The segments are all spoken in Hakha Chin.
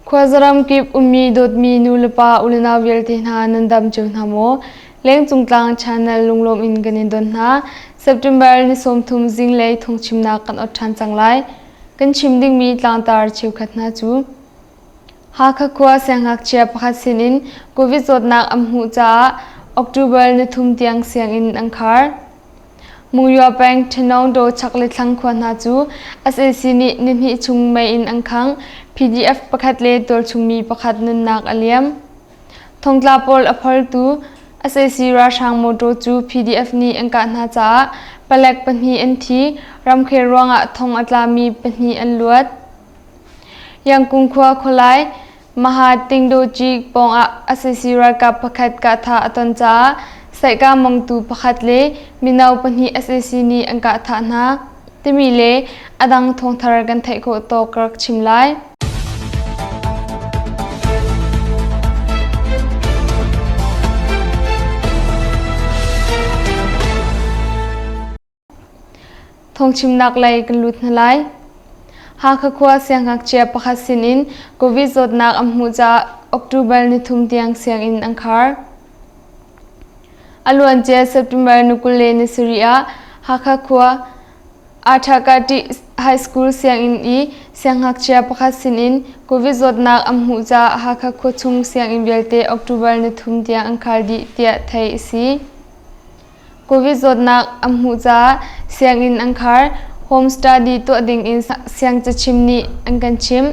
Khuazaram kip ummi dawtmi nu le pa u le nau vialte hna nan dam cio hna maw? Lengcung tlang channel lunglawm in kan in don hna. September ni 30 zinglei thungchimnak kan ot ṭhan cang lai. Kan chim dingmi tlangtar cheukhat hna cu Hakha khua siangngakchia pakhat sinin COVID zawtnak an hmuh caah October ni thum tiang sianginn an khar. Mungyua peng Ṭhenawngdaw chak le thlang khua hna cu sac nih nihnih chung mei in an khangh. PDF pakhat le tualchungmi pakhat nunnak a liam. Thongtla pawl a pholtu sac ralhrang mawṭaw cu PDF nih an kah hna caah palek pahnih an thi. Ramkhel ruangah thong a tlami pahnih an luat. Yangkung khua khualai Maha Tingdoci pawngah sac ralkap pakhat kahthah a ton caah saihka mongtu pakhat le mino pahnih sac nih an kahthah hna timi le a dang thawngthar kan theih khawh tawk ka rak chim lai. Phungchimnak lei kan lut hna lai. Hakha khua siangngakchia pakhat sinin COVID zawtnak an hmuh caah October nithum tiang sianginn an khar. A luancia September ni 20 le ni sarih ah Hakha khua Athakati High School sianginn i siangngakchia pakhat sinin COVID zawtnak an hmuh caah Hakha khuachung sianginn vialte October nithum tiang an khar dih tiah theih a si. Covid zawtnak an hmuh caah sianginn an khar. Home study tuah dingin siangcachim nih an kan chimh.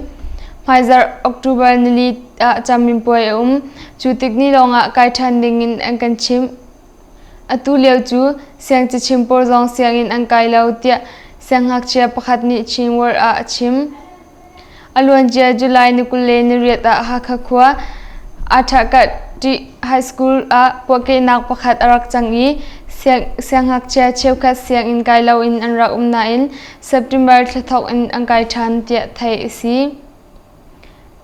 Hmaizarh October nili ah caminpuai a um. Cu tik ni lawngah kai ṭhan dingin an kan chimh. Atu lio cu siangcachim pawl zong sianginn an kai lo tiah siangngakchia pakhat nih Chin World ah a chim. A luancia July ni 28 ah Hakha khua Athakati High School ah puahkehnak pakhat a rak cang i siangngakchia cheukhat sianginn kai loin an rak um nain September thla thawk in an kai ṭhan tiah theih a si.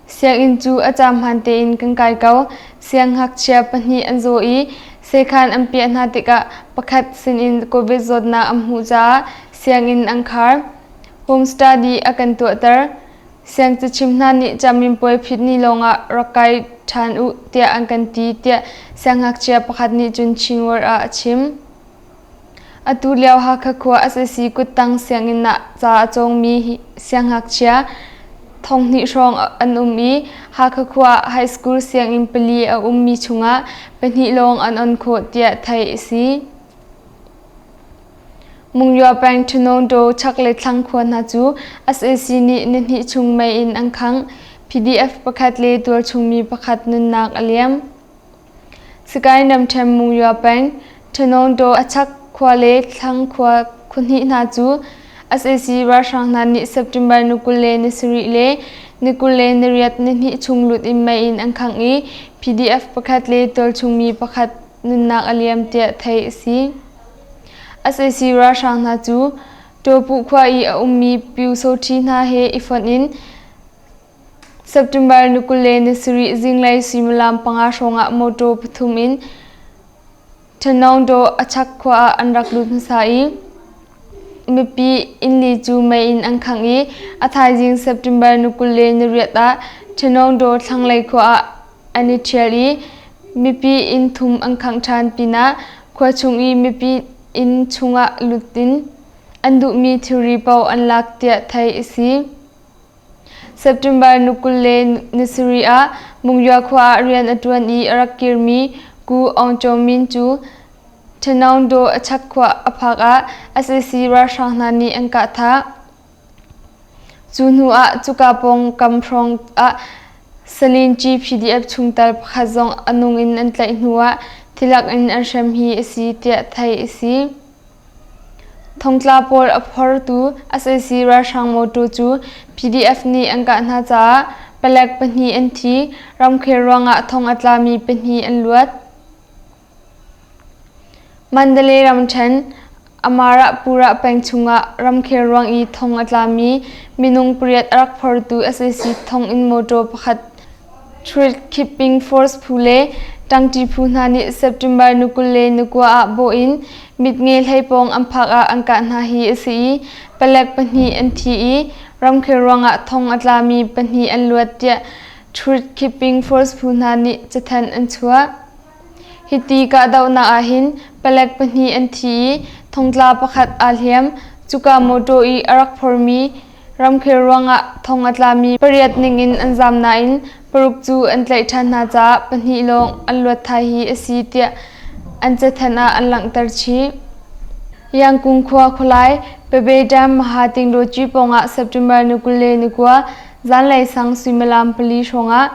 Sianginn cu a caam hmaan tein kan kai ko. Siangngakchia pahnih an zaw i sekhan an piah hna tikah pakhat sinin COVID zawtnak an hmuh caah sianginn an khar. Home study a kan tuahter. Siangcachim hna nih caminpuai phit ni lawngah rak kai ṭhan u tiah an kan ti tiah siangngakchia pakhat nih cun Chin World ah a chim. Atu lio Hakha khua sac kuttang sianginn ah ca a cawngmi siangngakchia thonghnih hrawng an um i Hakha khua ah high school sianginn pali a ummi chungah pahnih lawng an on khawh tiah theih a si. Mungya peng Ṭhinondo chak le thlang khua hna cu sac nih nihnih chung mei in an khangh. PDF pakhat le tualchungmi pakhat nunnak a liam. Sagaing ramṭhen Mungya peng Ṭhinondo a chak khua le thlang khua khuahnih hna cu sac ralhrang hna nih September ni 20 le ni sarih le ni 28 nihnih chung lut in mei in an khangh i PDF pakhat le tualchungmi pakhat nunnak a liam tiah theih a si. Sac ralhrang hna cu Tawpuh khua i a ummi Pyusawṭhi hna he i fonh in September ni 27 zinglei suimilam panga hrawngah mawṭaw pathum in Ṭhanaungdaw a chak khua ah an rak lut hmasa i mipi innli cu mei in an khangh i a thaizing September ni 28 ah Ṭhanaungdaw thlanglei khua ah an i ṭhial i mipi inn thum an khangh ṭhan pinah khua chung i mipi inn chungah lut in an duhmi thilri paoh an lak tiah theih a si. September ni 20 le ni sarih ah Mungya khua ah rian a ṭuan i a rak kirmi Ku Aung Kyaw Min cu Ṭhanaungdaw a chak khua a phak ah sac ralhrang hna nih an kah thah. Cu hnu ah cuka pawngkam hrawng ah Salinci PDF chungtel pakhat zong a nung in an tlaih hnu ah thilak in an hrem hi a si tiah theih a si. Thongtla pawl a phortu sac ralhrang mawṭaw cu PDF nih an kah hna caah palek pahnih an thi, ramkhel ruangah thong a tlami pahnih an luat. Mandalay ramṭhen Amarapura peng chungah ramkhel ruang i thong a tlami minung pariat a rak phortu sac thonginn mawṭaw pakhat Truth Keeping Force phu le ṭangṭi phu hna nih September ni 29 ah bawh in mitnge hleipawng an phak ah an kah hna hi a si i palek pahnih an thi i ramkhel ruangah thong a tlami pahnih an luat tiah. Truth Keeping Force phu hna nih cathanh an chuah. Hiti kahdohnak ahhin palek pahnih an thi i thongtla pakhat aa hliam. Cuka mawṭaw i a rak phormi ramkhel ruangah thong a tlami pariat ningin an zaam nain paruk cu an tlaih ṭhan hna caah pahnih lawng an luat thai hi a si tiah an cathanh ah an langhter chih. Yangkung khua khualai Pebe Dam Maha Tingdawci pawngah September ni 29 zanlei sang suimilam 4 hrawngah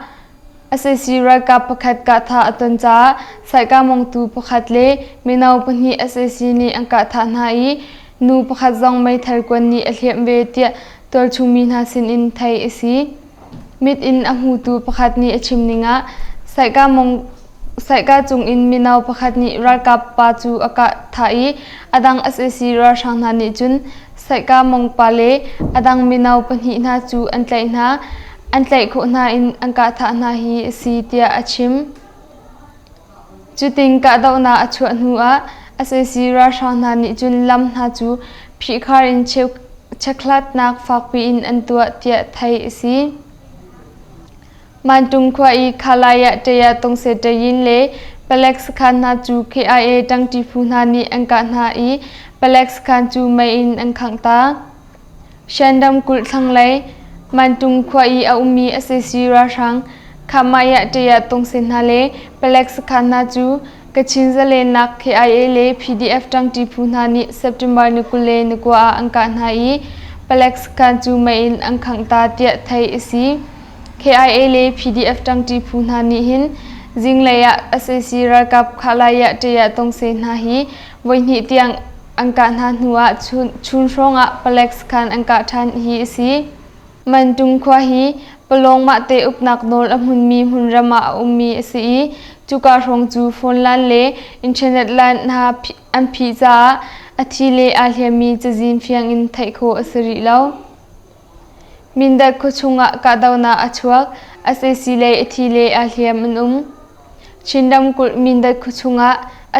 Sac ralkap pakhat kahthah a ton caah Saihka mongtu pakhat le mino pahnih sac nih an kahthah hna i nu pakhat zong meithal kuan nih a hliamh ve tiah tualchung mi hna sinin theih a si. Mit in a hmutu pakhat nih a chim ning ah Saihka cung in mino pakhat nih ralkap pa cu a kahthah i a dang sac ralhrang hna nih cun Saihka mongpa le a dang mino pahnih hna cu an tlaih hna. An tlaih khawh hna in an kahthah hna hi a si tiah a chim. Cutin kahdohnak a chuah hnu ah sac ralhrang hna nih cun lam hna cu phihkhar in chekhlatnak fakpi in an tuah tiah theih a si. Mantung khua i Khalaya Taya Tongse Tayin le palek sakhan hna cu KIA ṭangṭi phu hna nih an kah hna i palek sakhan cu mei in an khangh ta. Shan ramkulh thlanglei Mantung khua i a ummi sac ralhrang Khamaya Taya Tongse hna le palek sakhan hna cu Kachin zalennak KIA le PDF ṭangṭi phu hna nih September ni 29 ah an kah hna i palek sakhan cu mei in an khangh ta tiah theih a si. KIA le PDF ṭangṭi phu hna nih hin zinglei ah sac ralkap Khalaya Ṭaya Tongse hna hi voihnih tiang an kah hna hnu ah chun hrawng ah palek sakhan an kah ṭhan hi a si. Mantung khua hi Palawng mahte uknak nawl a hmunmi hmunram ah a ummi a si i cuka hrawng cu phone line le internet line hna an phih caah a thi le aa hliammi cazin fiang in theih khawh a si rih lo. Mindat khuachung ah kahdohnak a chuak, sac lei a thi le aa hliam an um. Chin ramkulh Mindat khuachung ah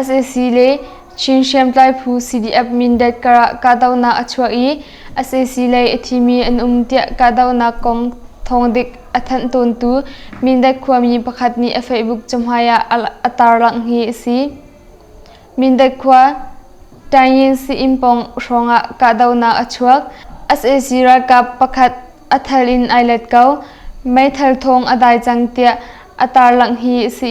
sac le Chin hriamtlai phu CDF Mindat karah kahdohnak a chuak i sac lei a thimi an um tiah kahdohnak kong thawngdik a thanh tawntu Mindat khuami pakhat nih a Facebook cahmai ah a tarlangh hi a si. Mindat khua Tayin Sii-inn pawng hrawngah kahdohnak a chuak. Sac ralkap pakhat a thal in ai let ko. Meithal thawng a dai cang tiah a tarlangh hi a si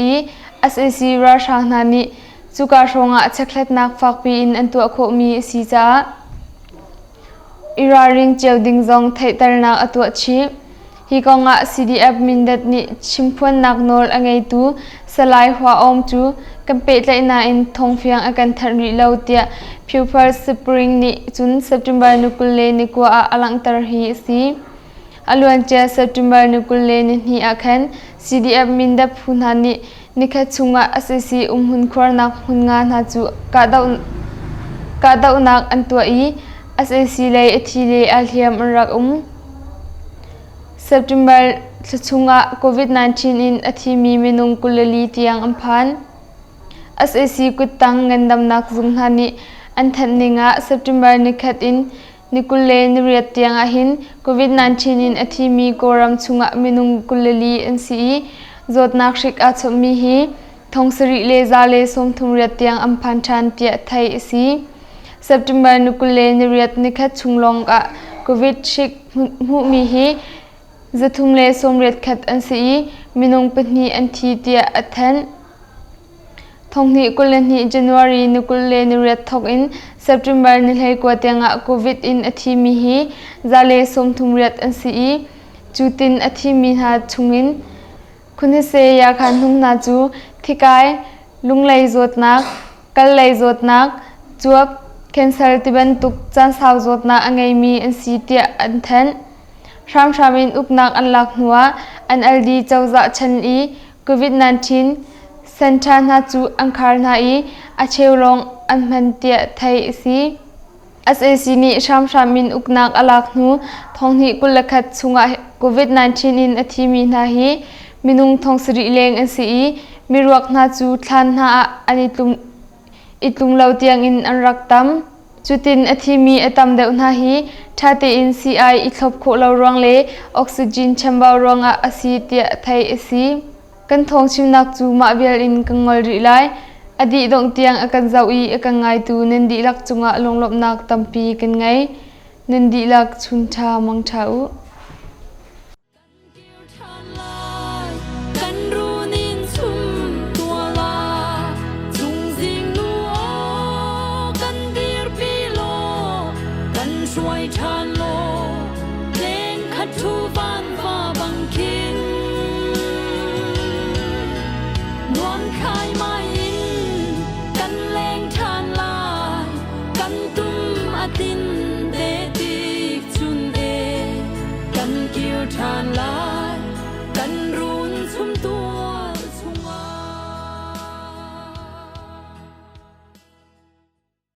i sac ralhrang hna nih cuka hrawngah chekhlatnak fakpi in an tuah khawhmi a si caah i ralring cio ding zong theihternak a tuah chih. Hi kongah CDF Mindat nih chimphuannak nawl a ngeitu Salai Hua Aung cu kan pehtlaih nain thawngfiang a kan thanh rih lo tiah Pupil Spring nih cun September ni 29 ah a langhter hi a si. A luancia September ni 22 ah khan CDF Mindat phu hna nih nikhat chungah sac umhmun khuarnak hmun nga hna cu kahdohnak an tuah i sac lei a thi le aa hliam an rak um. September thla chungah COVID-19 in a thimi minung 24 tiang an phan. Sac kuttang ngandamnak zung hna nih an thanh ning ah September nikhat in ni 28 tiang ahhin COVID-19 in a thimi Kawlram chungah minung 24 an si i zawtnak hrik aa chawnhmi hi thong sarih le za le sawmthum riat tiang an phan ṭhan tiah theih a si. September ni 28 nikhat chung lawng ah COVID hrik hmuhmi hi 381 an si i minung pahnih an thi tiah a thanh. Thonghnih 22 January ni 28 thawk in September ni 19 tiangah COVID in a thimi hi 138 an si i cu tin a thimi hna chungin Khuhnise yakhan hnung hna cu thikai, lunglei zawtnak, kallei zawtnak, cuap, cancer tibantuk caansau zawtnak a ngeimi an si tiah an thanh. Hramhram in uknak an lak hnuah NLD cozah chan i COVID-19 center hna cu an khar hna i a cheu lawng an hman tiah theih a si. Sac nih hramhram in uknak a lak hnu thonghnih 21 chungah COVID-19 in a thimi hna hi minung thong sarih leng an si i miruak hna cu thlan hna ah an i tlum lo tiangin an rak tam. Cutin a thimi a tam deuh hna hi ṭha tein sii-ai i thlop khawh lo ruang le oxygen chambau ruangah a si tiah theih a si. Kan thawngchimnak cu mah vial in kan ngol rih lai. A dih dongh tiang a kan zoh i a kan ngaitu nan dihlak cungah lunglawmhnak tampi kan ngei. Nan dihlak chun ṭha mang ṭha u.